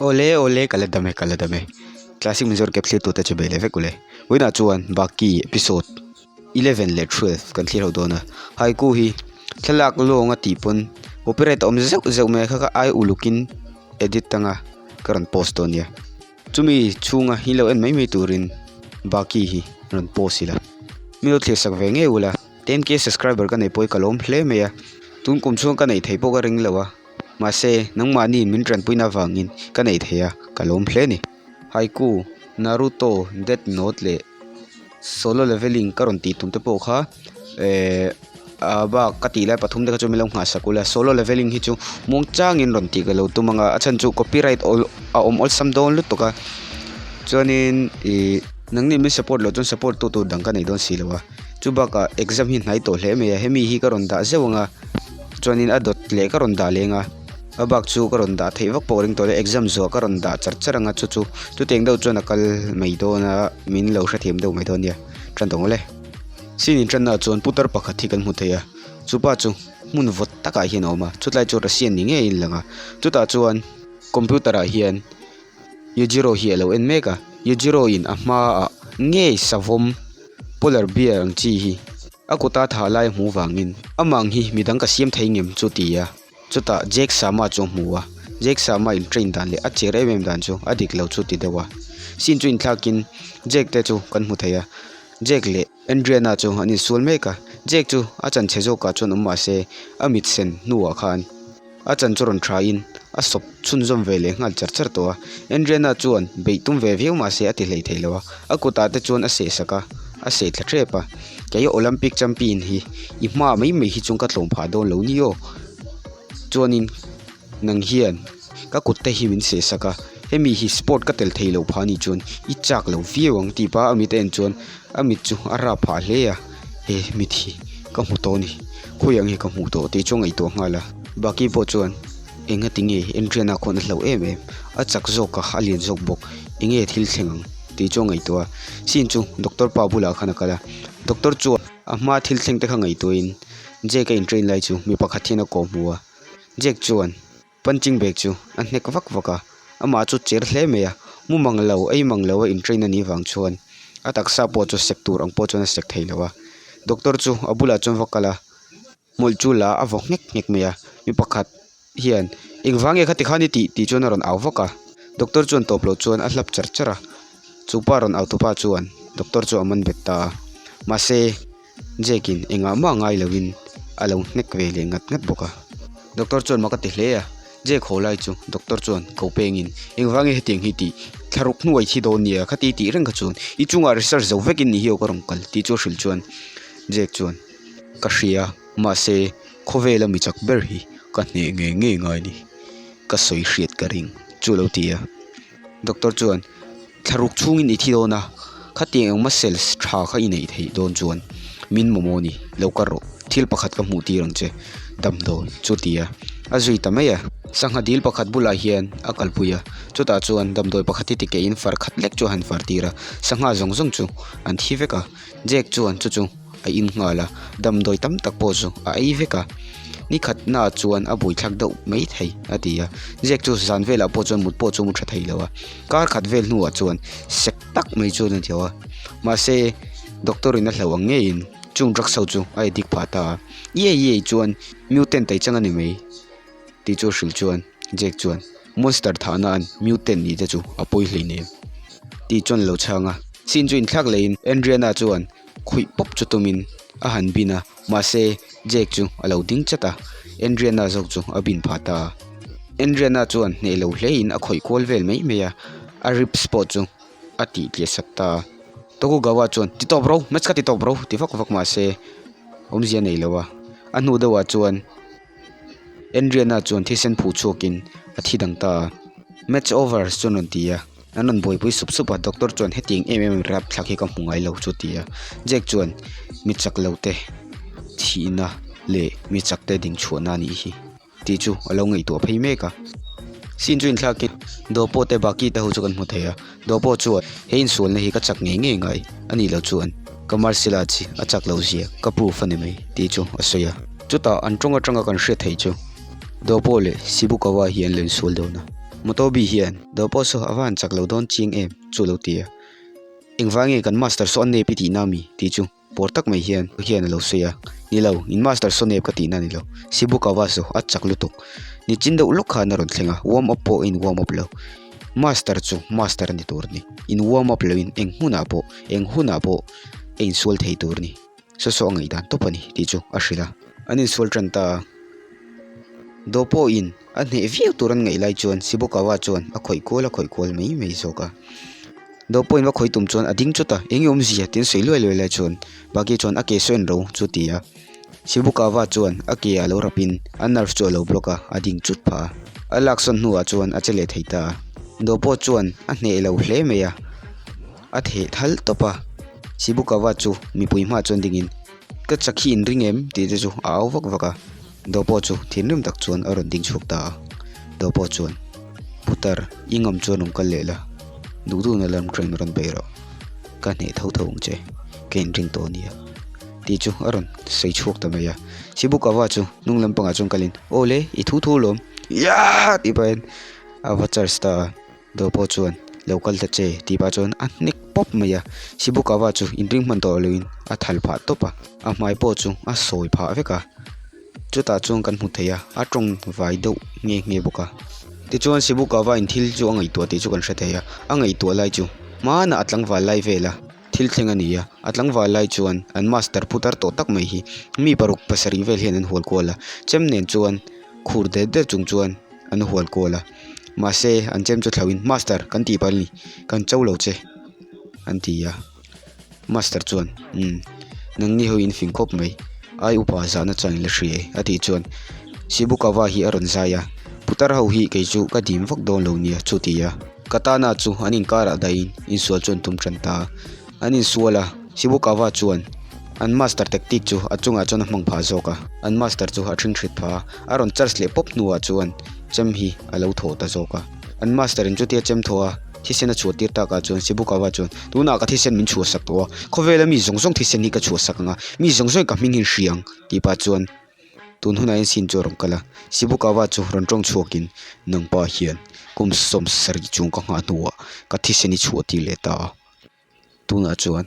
Awle awle ka la dam e ka la dam e Classic Mizo Recap thlir tute chu bei leh vek ule. Vawiinah chuan Baki episode 11 leh 12 kan thlir ho dawn a. Haiku hi thlalak lawng a tih pawn copyright a awm zeuh zeuh mai a kha kha ai ulukin edit anga ka rawn post dawn nia. Chumi chhunga hi lo en mai mai turin Baki hi rawn post ila. Mi lo thlir sak ve ngei ula. 10k subscriber ka nei pawh hi ka lawm hle mai a. Tun kum chhung ka neih theih pawh ka ring lo a. Mahse, nangmahni min tanpuina avangin ka neih theih a, ka lawm hle a ni. Haiku, Naruto, Death Note leh Solo Leveling ka rawn tih tum te pawh kha eh a bak ka tih lai pathum te kha chu min lo nghah sak ula. Solo Leveling hi chu muang changin rawn tih ka lo tum ang a, a chhan chu copyright awl a awm awlsam dawn lutuk a. Chuanin ih nangni min support loh chuan support tu tur dang ka nei dawn si lo a. Chu bakah exam hi hnai tawh hle mai a, hemi hi ka rawn dah zeuh ang a. Chuanin a dawt leh ka rawn dah leng a, a bak chu ka rawn dah theih vak pawh ka ring tawh lo, exam zawh ka rawn dah char char ang a chu chu chutiang deuh chuan a kal mai dawn a, min lo hrethiam deuh mai dawn nia, tan tawh ngawlh e. Scene inṭannaah chuan putar pakhat hi kan hmu thei a, chu pa chu hmun vawt takah hian a awm a, chutlai chu Russian ni ngeiin a lang a, chutah chuan computer ah hian Yujiro hi a lo en mek a, Yujiro in a hmaah ngei savawm polar bear ang chi hi a kuta thah lai a hmuh vangin amah ang hi midang ka siam thei ngem chu ti a, chutah Jake Sama chu a hmu a, Jake Sama in train dan leh a cher em em dan chu a dik lo chu ti deuh a, scene chu inthlakin Jake te chu kan hmu thei a, Jake leh Andriana chu an insual mek a, Jake chu a chanchhe zawkah chuan awm mahse a mit sen hnuah khan. A chan chu rawn thain a sawp chhunzawm ve leh nghal char char tawh a. Andriana chuan beih tum ve viau mah se a ti hlei thei lo a, a kutah te chuan a seh sak a, a seh thla tep a. Kei Olympic champion hi i hma mai mai hi chuan ka tlawm phah dawn lo ni aw. Chuanin nang hian ka kut te hi min seh sak a, hemi hi sport ka tel thei lo phah anih chuan i chak lo viau ang tih pah a mit a en chuan a mit chu a rap phah hle a, he mit hi ka hmu tawh a ni. Khawiah nge ka hmuh tawh tih chu a ngaihtuah nghal a. Baki pawh chuan enga ti nge Andriana khawn a hlauh em em, a chak zawk a, a lian zawk bawk, enge thil thleng ang tih chu a ngaihtuah a. Scene chu doctor pa bulah khan a kal a, doctor chuan a hma thil thleng te kha ngaihtuahin Jake a intrain lai chu mi pakhat hian a kawh hmu a, Jake chuan punching bag chu a hnek vak vak a, amah chu cher hle mai a, mu mang lo, ei mang lo a intrain a nih vang chuan a taksa pawh chu sek tur ang pawh chuan a sek thei lo a, doctor chu a bulah chuan va kal a. Hmawlh chu la a vaw nghek nghek mai a, mi pakhat hian engvang nge khati khan i tih tih chuan a rawn au vak a, doctor chuan tawp loh chuan a hlap char char a, chu pa rawn au tupa chuan doctor chu a man bet ta a, mahse Jake in engah mah ngai lo in a lo hnek ve leh ngat ngat bawk a, doctor chuan mak a ti hle a, Jake haw lai chu doctor chuan ko peng in engvang nge hetiang hi tih thlaruk hnuai thi dawn nia khati tih reng kha chuan i chungah research zo vek in ni hi aw ka rawn kal tih chu a hrilh chuan Jake chuan. Ka hria, mahse khawvela mi chak ber hi ka hneh ngei ngei ngai ni, ka sawi hriat ka ring chu lo ti a. Doctor chuan, Thlaruk chhungin i thi dawn a, khatiang eng muscles tha kha i neih theih dawn chuan min mamawh ni, lo kal rawh, thil pakhat ka hmuh tir ang che, damdawi chu ti a, a zui ta mai a. Sangha dil pakhat bulah hian a kalpui a, chutah chuan damdawi pakhat hi tikeihin far khat lek chu a han far tir a, sangha zawng zawng chu an thi vek a, Jack chuan chu chu a in nghal a, damdawi tam tak pawh chu a ei vek a, ni khatnaah chuan a buaithlak deuh mai thei a ti a, Jack chu zan velah pawh chuan mut pawh chu mu tha thei lo a, kar khat vel hnuah chuan sek tak mai chuan a ti a, mahse doctor in a hlauh ang ngeiin chung drugs ho chu a addict phah ta a, iai iai chuan mutant ei chang a ni mai tih chu a hrilh chuan Jack chuan monster thahna an mutant nih te chu a pawi hleinem tih chuan a lo chhang a, scene chu inthlak leiin Andriana chuan. Khuih pawp chu tumin a han bin a, mahse Jake chu a lo ding chat a, Andriana zawk chu a bin phah ta a. Andriana chuan hneh lo hlein a khawih kual vel mai mai a, a ribs pawh chu a tih tliah sak ta a. Tokugawa chuan, Ti tawp ro, match ka ti tawp ro, ti vak vak mahse awmzia a nei lo a. A hnu deuhah chuan Andriana chuan thisen phuh chhuakin a thi dang ta a. Match over chuan rawn ti a. An rawn buaipui sup sup a, doctor chuan hetiang em em rap thlak hi ka hmu ngai lo chu ti a, Jack chuan mi chak lo te thihna leh mi chak te ding chhuahna a nih hi tih chu a lo ngaihtuah phei mek a. Scene chu inthlakin Dopo te Baki te ho chu kan hmu thei a, Dopo chuan he insualna hi ka chak ngei ngei ngai a nih loh chuan ka martial arts hi a chak loh zia ka proof a ni mai tih chu a sawi a. Chutah an tawng atanga kan hriat theih chu Dopo leh Shibukawa hi an lo insual dawn a. Motobi hian, Dawh pawh saw a va han chak lo dawn chiang em? chu a lo ti a. Engvang nge kan master saw a nep i tihna ami? tih chu pawr tak mai hian hian a lo sawi a. Ni lo, in master saw nep ka tihna a ni lo. Shibukawa saw a chak lutuk. Nichin deuh lawk khan a rawn thleng a, warm up pawh a in warm up lo. Master chu master a ni tur a ni. In warm up loin eng hmunah pawh, eng hunah pawh a insual thei tur a ni. Saw saw a ngaihdan tawp a ni tih chu a hrilh a. An insual tan ta a. Dawh pawhin a hneh viau tur an ngaih lai chuan Shibukawa chuan a khawih kual a khawih kual mai mai zawk a. Dawh pawhin va khawih tum chuan a ding chut a, eng nge awmzia tiin sawi luai luai lai chuan Baki chuan a ke saw en ro chu a ti a. Shibukawa chuan a ke ah lo rapin a nerve chu a lo block a, a ding chut phah a. A laksawn hnuah chuan a che leh thei ta a. Dawh pawh chuan a hneh lo hle mai a. A theh thal tawp a, Shibukawa chu mipui hmaah chuan dingin, Ka chak hi in ring em? tih te chu a au vak vak a. Dopo chu thinrim tak chuan a rawn ding chhuak ta a. Dopo chuan, Putar, i ngam chuan rawn kal leh la, duh duhna lam train rawn bei rawh. Ka hneh tho tho ang che, ka inring tawh ania. Tih chu a rawn sawi chhuak ta mai a. Shibukawa chu hnung lampangah chuan kalin, Aw le, i thu thu lawm. Yaah! tih pahin a va charge ta a. Dawr pawh chuan lo kal ta che tih pah chuan a hnek pawp mai a, Shibukawa chu inring hman tawh loin a thal phah tawp a, a hmai pawh chu a sawi phah vek a, chutah chuan kan hmu thei a, a tawng vai deuh nghe nghe bawk a. Tichuan Shibukawa in thil chu a ngaihtuah tih chu kan hre thei a, a ngaihtuah lai chu hmanah a tlangval lai vel a, thil thleng a ni a, a tlangval lai chuan an master putar tawh tak mai hi mi paruk pasarih vel hian an hual kual a, chem nen chuan khur det det chung chuan an hual kual a mahse an chem chu thlauhin master kan tih palh a ni kan cho lo che an ti a master chuan umm nangni ho in fing khawp mai ai upa zahna chuan in la hria e a tih chuan Shibukawa hi a rawn zai a putar ho hi kei chu ka dim vak dawn lo nia chu ti a katana chu an inkarah dahin insual chu an tum tan ta a an insual a Shibukawa chuan an master tactic chu a chungah chuan a hmang phah zawk a an master chu a ṭhing hrit phah a a rawn charge leh pawp hnuah chuan chem hi a lo thaw ta zawk a an master in chutia chem thaw a thisen a chhuah tir takah chuan Shibukawa chuan tunah ka thisen min chhuah sak tawh a khawvela mi zawng zawng thisen hi ka chhuah sak ang a mi zawng zawng in ka hming hi an hria ang tih pah chuan tun hunah hian scene chu a rawn kal a Shibukawa chu rawn tawng chhuakin nangpa hian kum 70 chung ka nghah hnuah ka thisen hi chhuah tir leh ta a tunah chuan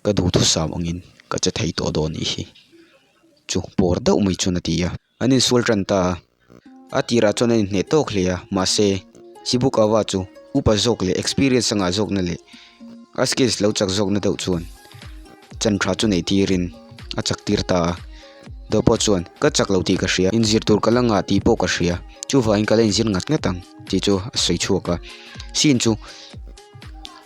ka duhthusam angin ka che thei tawh dawn nih hi chu pawr deuh mai chuan a ti a an insual tan ta a a tirah chuan an inhneh tawk hle a mahse Shibukawa chu upa zawk leh experience a ngah zawkna leh a skills lo chak zawkna deuh chuan chan tha chu neih tirin a chak tir ta a dawh pawh chuan ka chak lo tih ka hria inzir tur ka la ngah tih pawh ka hria chuvangin ka la inzir ngat ngat ang tih chu a sawi chhuak a scene chu.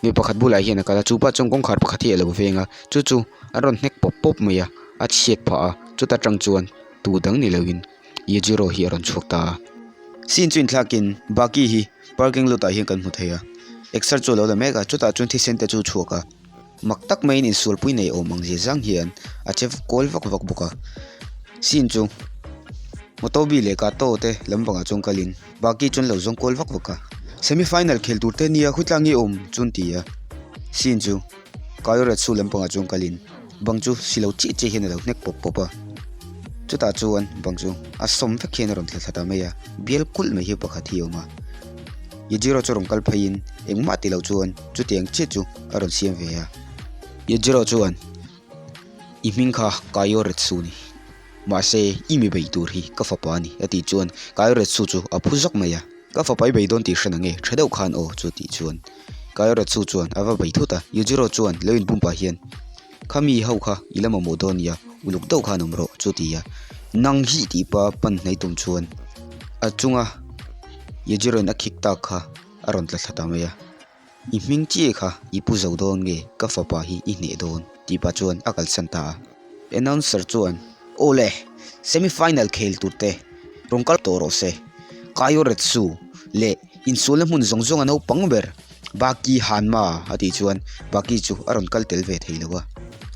Mi pakhat bulah hian a kal a chupa chuan kawngkhar pakhat hi a lo veng a chu chu a rawn hnek pawp pawp mai a a chhiat phah a chuta tang chuan tu dang ni loin Yejiro hi a rawn chhuak ta a. Scene chu inthlakin Baki hi parking lot ah hian kan hmu thei a exer chu a lo la mek a chutah chuan thisen te chu a chhuak a mak tak maiin insualpui nei awm ang zia zang hian a che kual vak vak bawk a scene chu Motobi leh Kato te lampangah chuan kalin. Baki chuan lo zawng kual vak vak a, semi final khel tur te nia khawitlang nge awm chuan ti a, scene chu Kaioretsu lampangah chuan kalin bang chu si lo chiah chiah hian a lo hnek pawp pawp a, chutah chuan bang chu a sawm vek hian a rawn thla thla ta mai a, bial kulh mai hi pakhat hi a awm a, Yejiro chu rawn kal pheiin engmah ti lo chuan chutiang chiah chu a rawn siam ve a, Yejiro chuan i hming kha Kaioretsu ni. Mahse, i mi bei tur hi ka fapa a ni, a tih chuan Kaioretsu chu a phu zawk mai a. Ka fapa i bei dawn tih hre na nge, tha deuh khan aw chu tih chuan Kaioretsu chuan a va bei thut a. Yujiro chuan lo inpum pah hian, Kha mi ho kha i la mamawh dawn nia, uluk deuh khan awm rawh chu ti a. Nang hi tih pa pan hnai tum chuan a chunga Yujiro in a khik tak kha a rawn tla thla ta mai a. I hming chiah kha i pu zo dawn nge ka fapa hi i hneh dawn tih pah chuan a kalsan ta a. Announcer chuan, Aw le, semi final khel tur te rawn kal tawh rawh se. Kaio Retsu leh insualna hmun zawng zawng a naupang ber Baki Hanma a tih chuan Baki chu a rawn kal tel ve thei lo a.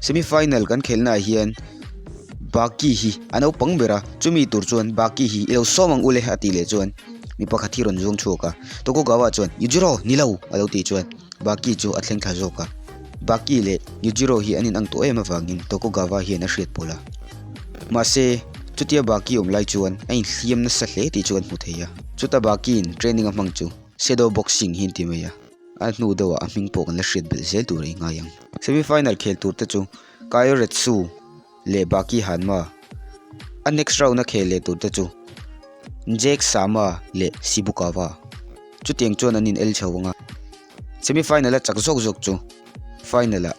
Semi final kan khelnaah hian Baki hi a naupang ber a, chumi tur chuan Baki hi i lo sawm ang u le a tih leh chuan mi pakhat hi rawn zuang chhuak a, Tokugawa chuan, Yujiro, ni lo! a lo tih chuan Baki chu a thleng thla zawk a. Baki leh Yujiro hi an inang tawh em avangin Tokugawa hian a hriat pawlh a. Mahse, Chutia Baki awm lai chuan a inhliam nasa hle tih chu kan hmu thei a. Chuta Bakiin training a hmang chu Shadow Boxing hi an ti mai a, a hnu deuhah a hming pawh kan la hriat belh zel tur a ingai ang. Semi final khel tur te chu Kaio Retsu leh Baki Hanma, a next round a khel leh tur te chu Jake Sama leh Shibukawa. Chutiang chuan an in el chho ang a. Semi final a chak zawk zawk chu final ah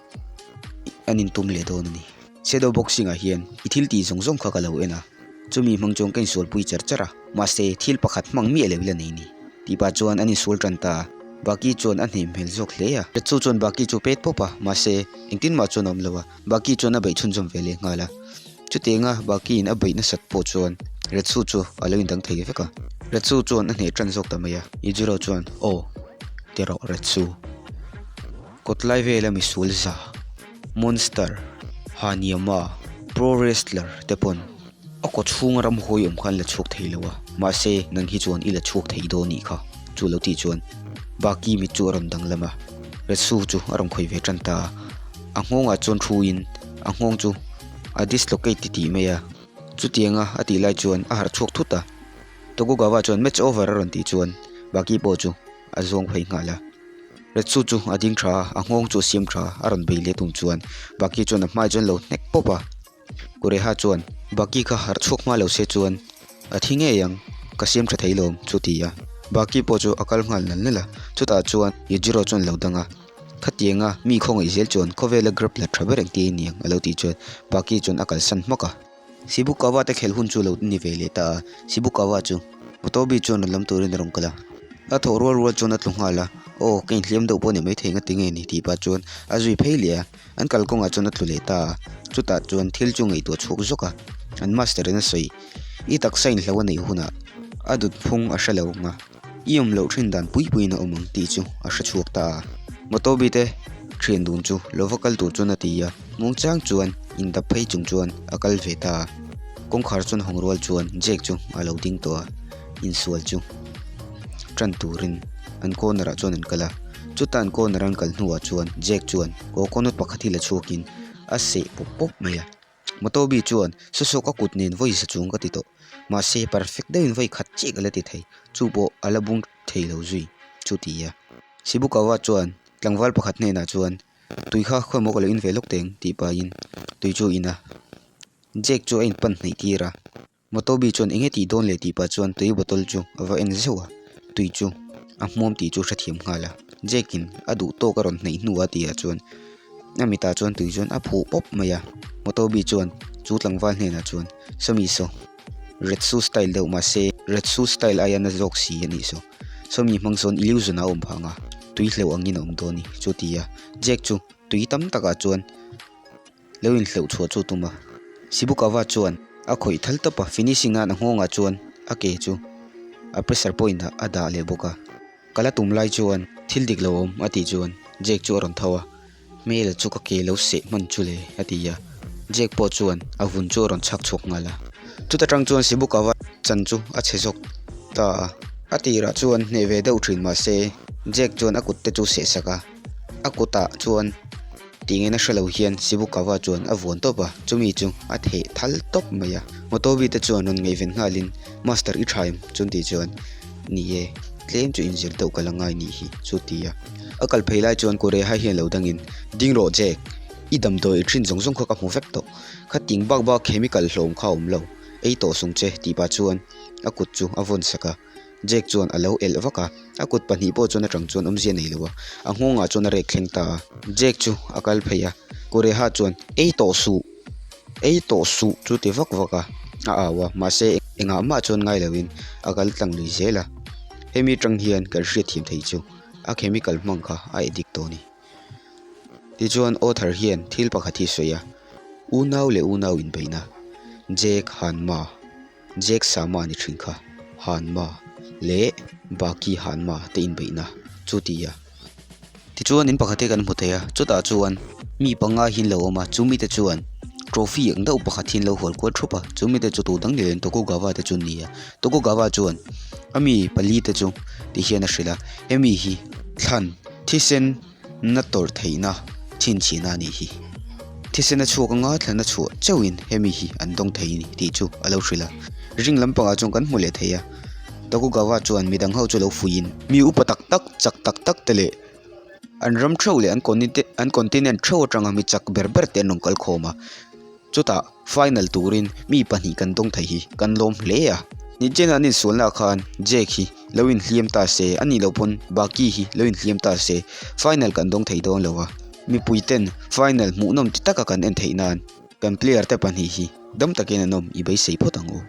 an intum leh dawn a ni. Shadow boxing ah hian i thil tih zawng zawng kha ka lo en a, chumi hmang chuan ka insualpui char char a, mahse thil pakhat hmang miah lo ila nei ni. Tih pah chuan an insual tan ta a, Baki chuan a hnem hmel zawk hle a. Chu chuan Baki chu pet pawp a, mahse engtin mah chuan a awm lo a, Baki chuan a beih chhunzawm ve leh nghal a. Chutianga Baki in a beih nasat pawh chuan Retsu chu a lo indang thei vek a. Retsu chuan a hneh tan zawk ta mai a. Yujiro chuan, Aw, ti rawh Retsu. Kawtlai vela misual za. Monster, Haniama, Pro Wrestler te pawn a kaw chhunga ramhuai awm kha an la chhuak thei lo a, mahse nang hi chuan i la chhuak thei dawn nih kha, chu lo tih chuan Baki mit chu a rawn danglam a, Retsu chu a rawn khawih ve tan ta a, a nghawngah chuan thuin a nghawng chu a dislocate ti tih mai a, chutianga a tih lai chuan a harh chhuak thut a, Tokugawa chuan match over a rawn tih chuan Baki pawh chu a zawng phei nghal a. Retsu chu a ding tha a, a nghawng chu a siam tha a, a rawn bei leh tum chuan Baki chuan a hmai chuan lo hnek pawp a. Kureha chuan Baki kha harh chhuak hma lo se chuan a thi ngei ang, ka siam tha thei lawm chu ti a. Baki pawh chu a kal nghal nal nal a, chutah chuan Yujiro chuan lo dang a, Khatianga mi khawngaih zel chuan khawvela grappler tha ber engtia i ni ang a lo tih chuan Baki chuan a kalsan hmak a. Shibukawa te khelh hun chu lo ni ve leh ta a, Shibukawa chu Motobi chuan rawn lam turin a rawn kal a. A thawh rual rual chuan a tlu nghal a, Aw, ka inhliam deuh pawh ni maithei nga tinge ni tih pah chuan a zui phei leh a, an kalkawngah chuan a tlu leh ta a, chutah chuan thil chu ngaihtuah chhuak zawk a, an master in a sawi, I taksa inhlo a neih hunah a dut phung a hre lo ang a. I awm loh thin dan pui puiin a awm ang tih chu a hre chhuak ta a. Motobi te thian dun chu lo va kal tur chuan a ti a, muangchang chuan indap phei chung chuan a kal ve ta a. Kawngkhar chuan hawng rual chuan Jake chu a lo ding tawh a, insual chu tan turin an corner ah chuan an kal a. Chuta an corner an kal hnuah chuan Jake chuan coconut pakhat hi la chhuakin a seh pawp pawp mai a. Motobi chuan, Saw ka kut nen vawi za chuang ka ti tawh. Mahse, perfect deuhin vawi khat chiah ka la ti thei. Chu pawh a la bung thei lo zui, chu ti a. Shibukawa chuan tlangval pakhat hnenah chuan, Tui kha khawi maw ka lo in ve lawk teng, tih pahin tui chu a in a. Jake chu a inpan hnaih tir a. Motobi chuan eng nge tih dawn leh tih pah chuan tui bottle chu a va en zeuh a, tui chu a hmuam tih chu hrethiam nghal a. Jake in a duh tawk a rawn hnaih hnu a tih ah chuan a mitah chuan tui chuan a phuh pawp mai a. Motobi chuan chu tlangval hnenah chuan Sawmi saw Retsu style deuh mahse Retsu style aia na zawk si a nih saw. Sawmi hmang sawn illusion a awm phang a, tui hleuh angin a awm dawn a ni chu ti a. Jake chu tui tam takah chuan. Lo inhleuh chhuah chu tum a. Shibukawa chuan a khawih thal tawp a, finishing nan a nghawngah chuan a ke chu a pressure point ah a dah leh bawk a. Ka la tum lai chuan thil dik lo awm a tih chuan Jake chu a rawn tho a, hmel chu ka ke lo seh hman chu le a ti a. Jake pawh chuan a vun chu a rawn chhak chhuak nghal a. Chuta tang chuan Shibukawa chan chu a chhe zawk ta a. A tirah chuan hneh ve deuh thin mahse Jake chuan a kut te chu seh sak a, a kutah chuan Tingin a hre lo hian Shibukawa chuan a vuan tawp a, chumi chu a theh thal tawp mai a. Motobi te chuan rawn ngaihven nghalin, Master i tha em? Chuan tih chuan, Ni e, tlem chu inzir deuh ka la ngai nih hi, chu ti a. A kal phei lai chuan Kureha hian lo dangin, Ding rawh Jack, i damdawi i thin zawng zawng kha ka hmu vek tawh. Khating bak bak chemical hlawm kha a awm lo, ei tawh sung che tih pah chuan a kut chu a vawn sak a. Jack chuan a lo elh vak a, a kut pahnih pawh chuan atang chuan awmzia nei lo a, a nghawngah chuan a rek thleng ta a. Jack chu a kal phei a, Kureha chuan, Ei tawh suh! Ei tawh suh! chu ti vak vak a, a au a, mahse engah mah chuan ngai loin a kal tlang lui zel a. Hemi tang hian kan hriatthiam thei chu a chemical hmang kha a addict tawh a ni. Tichuan author hian thil pakhat hi sawi a, Unau leh unau inbeihna, Jack Hanma. Jack Sama ni thin kha Hanma leh Baki Hanma te inbeihna chu ti a. Tichuan in pakhat hi kan hmu thei a, chutah chuan mi panga hi an lo awm a, chu mite chuan trophy ang deuh pakhat hi an lo hual kual thup a, chu mite chu tu dang ni lo in Tokugawa te chu an ni a. Tokugawa chuan a mi pali te chu ti hian a hrilh a, hemi hi thlan thisen na tawrh theihna chhinchhihna a nih hi. Thisen a chhuak anga thlan a chhuah chauhin hemi hi an dawng thei a ni tih chu a lo hrilh a. Ring lampangah chuan kan hmu leh thei a. Tokugawa chuan midang ho chu lo fuihin. Mi upa tak tak, chak tak tak te leh an ram theuh leh an continent theuh atanga mi chak ber ber te an rawn kal khawm a. Chutah final turin mi pahnih kan dawng thei hi kan lawm hle a. Nichena an insualnaah khan Jake hi lo inhliam ta se, a nih loh pawn Baki hi lo inhliam ta se final kan dawng thei dawn lo a. Mipui ten final hmuhnawm ti taka kan en theih nan kan player te pahnih hi dam takin an awm i beisei phawt ang u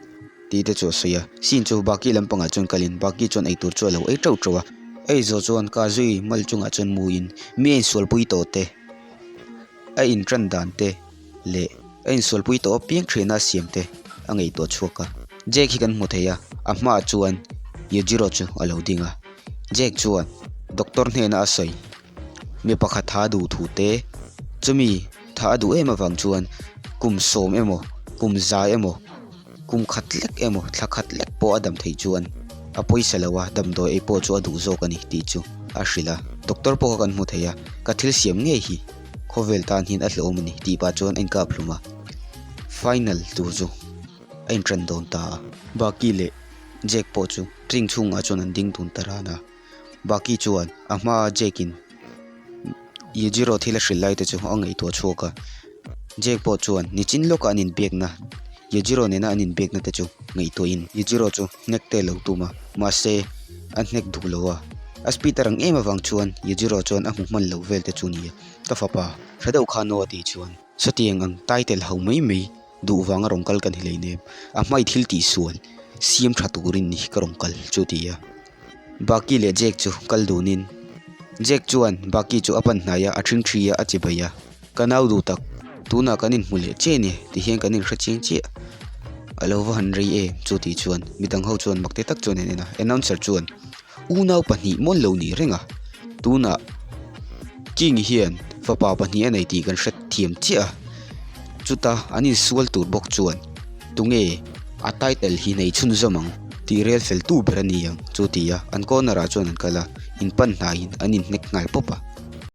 tih te chu a sawi a. Scene chu Baki lampangah chuan kalin Baki chuan eitur chu a lo ei teuh teuh a. Ei zawh chuan Kazui mal chungah chuan muin mi a insualpui tawh te. A inṭan dan te leh a insualpui tawh apiang ṭhiana a siam te a ngaihtuah chhuak a. Jake hi kan hmu thei a, a hmaah chuan Yujiro chu a lo ding a. Jake chuan doctor hnena a sawi, mi pakhat tha a duh thu te, chumi tha a duh em avang chuan kum sawm emaw, kum za emaw, Kum khat lek emaw thla khat lek pawh a dam theih chuan a pawisa lo a, damdawi ei pawh chu a duh zawk a ni tih chu a hrilh a. Doctor pawh kha kan hmu thei a, ka thil siam ngei hi khawvel tan hian a hlauhawm a ni tih pah chuan a inkap hlum a. Final tur chu a inṭan dawn ta a. Baki leh Jake pawh chu ring chhungah chuan an ding dun ta ran a. Baki chuan a hmaa Jake-in Yujiro thil a hrilh lai te chu a ngaihtuah chhuak a. Jake pawh chuan nichin lawka an inbiakna, Yujiro nena an inbiakna te chu ngaihtuahin Yujiro chu hnek te lo tum a, mahse a hnek duh lo a. A speed a rang em avang chuan Yujiro chuan a hmu hman lo vel te chu nia, Ka fapa, hre deuh kha no a tih chuan. Sawtiang ang title ho mai mai duh vanga rawn kal ka ni hleinem, a hmai thil tihsual siam tha turin ni ka rawn kal chu ti a. Baki leh Jake chu kal dunin Jake chuan Baki chu a pan hnai a, a ṭhing ṭhi a, a chi bai a. Ka nau duh tak, tunah kan inhmu leh chiah ni ti hian kan inhre chiang chiah. A lo va han rei em chu tih chuan midang ho chuan makte tak chuan an en a, announcer chuan Unau pahnih mawn lo nih reng a, tunah King hian fapa pahnih a nei tih kan hre thiam chiah a, chuta an insual tur bawk chuan tunge a title hi nei chhunzawm ang tih rel fel tu ber a ni ang chu ti a, an corner ah chuan an kal a, in pan hnaiin an inhnek nghal pawp a.